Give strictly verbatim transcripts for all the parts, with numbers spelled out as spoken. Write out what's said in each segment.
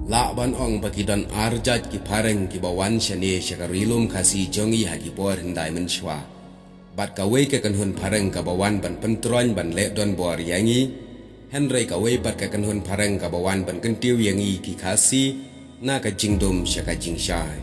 Lah ban ong ba ki don ar jait ki phareng kiba wan shane sha ka Ri Lum Khasi jong ngi ha ki por hyndai mynshuwa. Bad kawei ka kynhun phareng kaba wan ban pyntroiñ ban leh donbor ïa ngi, hynrei kawei pat ka kynhun phareng kaba wan ban kyntiew ïa ngi ki Khasi na ka jingdum sha ka jingshai.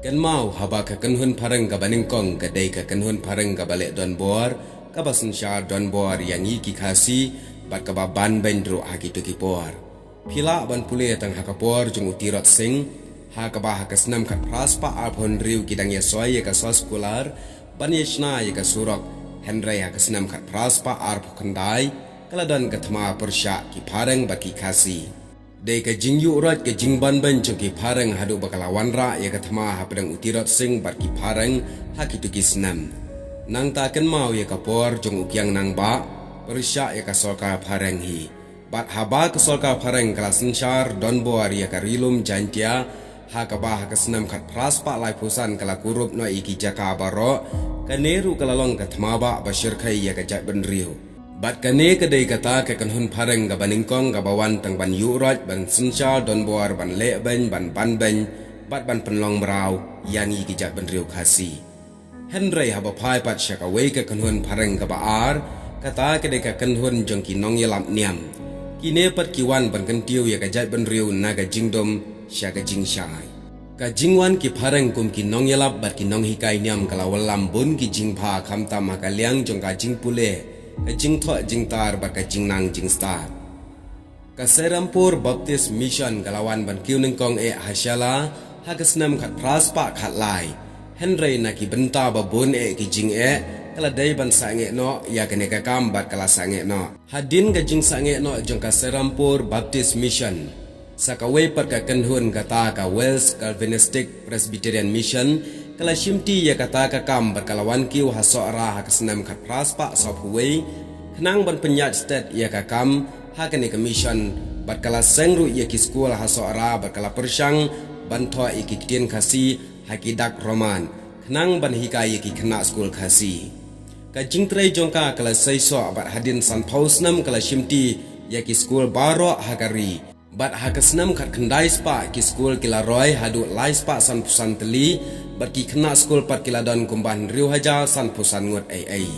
Kynmaw, haba ka kynhun phareng kaba nyngkong ka dei ka kynhun phareng kaba leh donbor, kaba synshar donbor ïa ngi ki Khasi, bad kaba ban beiñ ruh ha kito ki por. Phi lah ban pule tang ha ka por jong u Tirot Sing, ha kaba ha ka snem khatphra spah arphew hynriew ki dang ïa soi ïa ka soskular ban ïa shna ïa ka surok, hynrei ha ka snem khatphra spah arphew khyndai ka la don ka thma pyrshah ki phareng bad ki Khasi. Dei ka jingïuhroit ka jingban beiñ jong ki phareng haduh ba ka la wanrah ïa ka thma hapdeng u Tirot Sing bad ki phareng ha kito ki snem. Nangta kynmaw ïa ka por jong u Kiang Nangbah pyrshah ïa ka sorkar phareng hi. Bad haba ka sorkar phareng ka la synshar donbor ïa ka Ri Lum Jaintia, ha kaba ha ka snem khatphra spah laiphew san ka la kurup noh ïa ki jaka baroh, kane ruh ka la long ka thma bah ba shyrkhei ïa ka jaitbynriew. Bad kane ka dei kata ka kynhun phareng kaba nyngkong kaba wan tang ban ïuhroit, ban synshar donbor, ban leh beiñ, ban ban beiñ, bad ban pynlong mraw ïa ngi ki jaitbynriew Khasi. Hynrei haba phai pat sha kawei ka kynhun phareng kaba ar, kata ka dei ka kynhun jong ki nongïalap niam. Kine pat ki wan ban kyntiew ïa ka jaitbynriew na ka jingdum sha ka jingshai. Ka jingwan ki phareng kum ki nongïalap bad ki nonghikai niam ka la wallam bun ki jingbha, khamtam ha ka liang jong ka jingpule, ka jingthoh jingtar bad ka jingnang jingstad. Ka Serampore Baptist Mission ka la wan ban kiew nyngkong eh ha Shella ha ka snem khatphra spah khatlai. Hynrei na ki bynta ba bun eh ki jingeh, ka la dei ban sangeh noh ïa kane ka kam bad ka la sangeh noh. Hadien ka jingsangeh noh jong ka Serampore Baptist Mission, sa kawei pat ka kynhun, kata ka Welsh Calvinistic Presbyterian Mission, ka la shimti ïa kata ka kam bad ka la wan kiew ha Sohra ha ka snem khatphra spah sawphew wei, khnang ban pynïaid stet ïa ka kam ha kane ka mission, bad ka la seng ruh ïa ki skul ha Sohra bad ka la pyrshang ban thoh ïa ki ktien Khasi ha ki dak Roman, khnang ban hikai ïa ki khynnah skul Khasi. Ka jingtrei jong ka ka la seisoh bad hadien sanphew snem ka la shimti ïa ki skul baroh ha ka ri. Bad ha ka snem khatkhyndai spah ki skul ki la roi haduh lai spah sanphew san tylli, bad ki khynnah skul pat ki la don kumba hynriew hajar sanphew san ngut ei ei.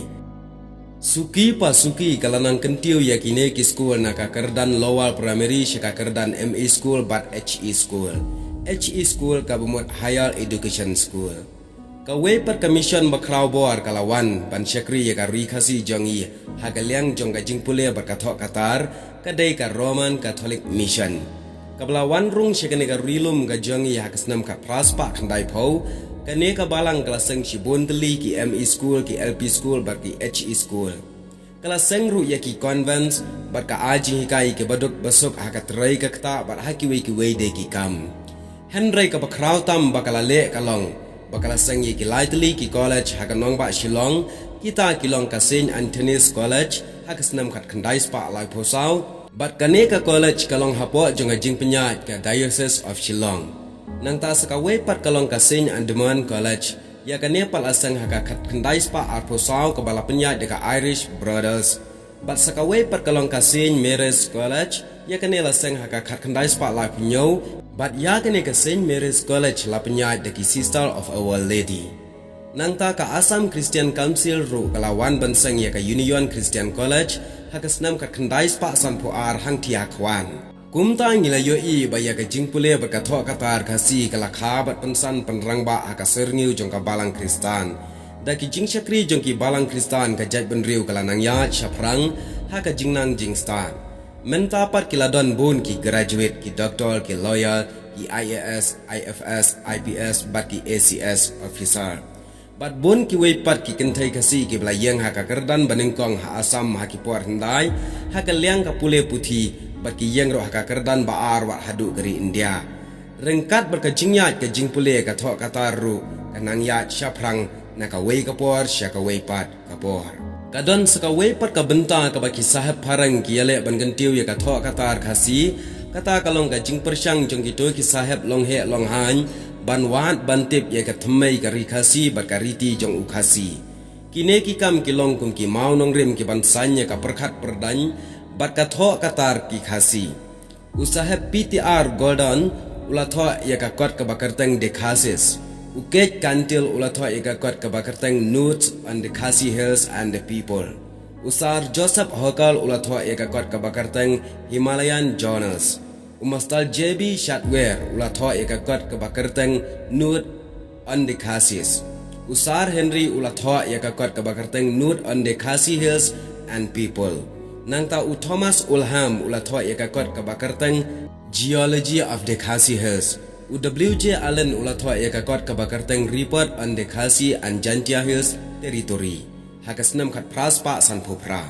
Suki pa suki ka la nang kyntiew ïa kine ki skul na ka kyrdan Lower Primary sha ka kyrdan M E School bad H E School. H E School kaba mut Higher Education School. Kawei pat ka mission ba khraw bor ka la wan ban shakri ïa ka ri Khasi jong ngi ha ka liang jong ka jingpule bad ka thoh ka tar, ka dei ka Roman Catholic Mission, kaba la wan rung sha kane ka ri lum ka jong ngi ha ka snem khatphra spah khyndaiphew. Kane ka balang ka la seng shibun tylli ki M E School, ki L P School bad ki H E School. Ka la seng ruh ïa ki convents bad ka ai jinghikai ïa ki baduk basuk ha ka trei ka ktah bad ha kiwei kiwei de ki kam. Hynrei kaba khraw tam ba ka la leh ka long ba ka la seng ïa ki lai tylli ki college ha ka nongbah Shillong, kita ki long ka Saint Anthony's College ha ka snem khatkhyndai spah laiphew saw, bad kane ka college ka long hapoh jong ka jingpynïaid ka Diocese of Shillong. Nangta sa kawei pat ka long ka Saint Edmund College, ïa kane pat la seng ha ka khatkhyndai spah arphew saw kaba la pynïaid da ka Irish Brothers. Bad sa kawei pat ka long ka Saint Mary's College, ïa kane la seng ha ka khatkhyndai spah laiphew hynñiew, bad ïa kane ka Saint Mary's College la pynïaid da ki Sister of Our Lady. Nangta ka Assam Christian Council ruh ka la wan ban seng ïa ka Union Christian College ha ka snem khatkhyndai spah sanphew ar hangthie ha Khwan. Kumta ngi la ïohi ba ïa ka jingpule bad ka thoh ka tar Khasi ka la kha bad pynsan pynrangbah ha ka syrngiew jong ka balang Khristan. Da ki jingshakri jong ki balang Khristan ka jaitbynriew ka la nang ïaid shaphrang ha ka jingnang jingstad. Mynta pat ki la don bun ki graduate, ki doctor, ki lawyer, ki I A S, I F S, I P S bad ki A C S officer. Bad bun kiwei pat ki kynthei Khasi kiba la ïeng ha ka kyrdan ba nyngkong ha Assam ha ki por hyndai, ha ka liang ka pule puthi, bad ki ïeng ruh ha ka kyrdan ba ar wat haduh ka ri India. Ryngkat bad ka jingïaid ka jingpule ka thoh ka tar ruh ka nang ïaid shaphrang na kawei ka por sha kawei pat ka por. Ka don sa kawei pat ka bynta kaba ki sahep phareng ki ïaleh ban kyntiew ïa ka thoh ka tar Khasi, kata ka long ka jingpyrshang jong kito ki sahep longheh longhain ban wad ban tip ïa ka thymmei ka ri Khasi bad ka riti jong u Khasi. Kine ki kam ki long kum ki mawnongrim ki ban saiñ ïa ka pyrkhat pyrdaiñ bad ka thoh ka tar ki Khasi. U Saheb P T R Gordon u la thoh ïa ka kot kaba kyrteng Dekhasis. U Kate Kantil u la thoh ïa ka kot kaba kyrteng Notes on the Khasi Hills and the People. U Sir Joseph Hochul u la thoh ïa ka kot kaba kyrteng Himalayan Journals. U Master J B Shatware u la thoh ïa ka kot kaba kyrteng Notes on the Khasis. U Sir Henry u la thoh ïa ka kot kaba kyrteng Notes on the Khasi Hills and People. Nangta u Thomas Uelhem u la thoh ïa ka kot kaba kyrteng Geology of the Khasi Hills. U W J Allen u la thoh ïa ka kot kaba kyrteng Report on the Khasi and Jaintia Hills Territory ha ka snem khatphra spah sanphew phra.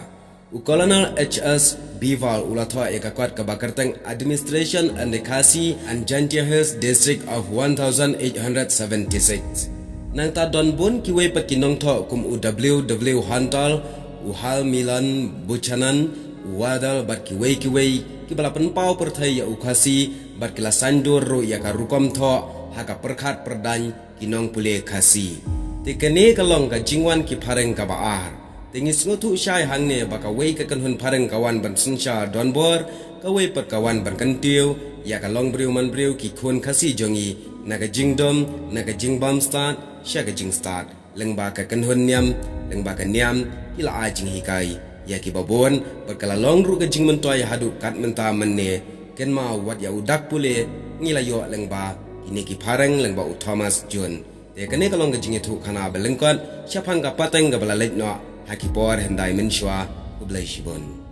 U Colonel H S Beval u la thoh ïa ka kot kaba kyrteng Administration in the Khasi and Jaintia Hills District of eighteen seventy-six. Nangta don bun kiwei pat ki nongthoh kum u W W Honthol, u Hal Milan Buchanan, u Waddell bad kiwei kiwei kiba la pynpaw pyrthei ïa u Khasi bad ki la saiñdur ruh ïa ka rukom thoh ha ka pyrkhat pyrdaiñ ki nongpule Khasi. Te kane ka long ka jingwan ki phareng kaba ar. Te ngi sngewthuh shai hangne ba kawei ka kynhun phareng ka wan ban synshar donbor, kawei pat ka wan ban kyntiew ïa ka longbriew manbriew ki khun Khasi jong ngi, na ka jingdum, na ka jingbam stad sha ka jingstad. Lyngba ka kynhun niam, lyngba ka niam, ki la ai jinghikai ïa kiba bun, bad ka la long ruh ka jingmyntoi haduh kat mynta mynne. Kynmaw, wat ïa u dak pule ngi la ïoh lyngba kine ki phareng, lyngba u Thomas Jones. Te kane ka long ka jingïathuhkhana ba lyngkot shaphang ka pateng kaba la leit noh ha ki por hyndai mynshuwa. Khublei shibun.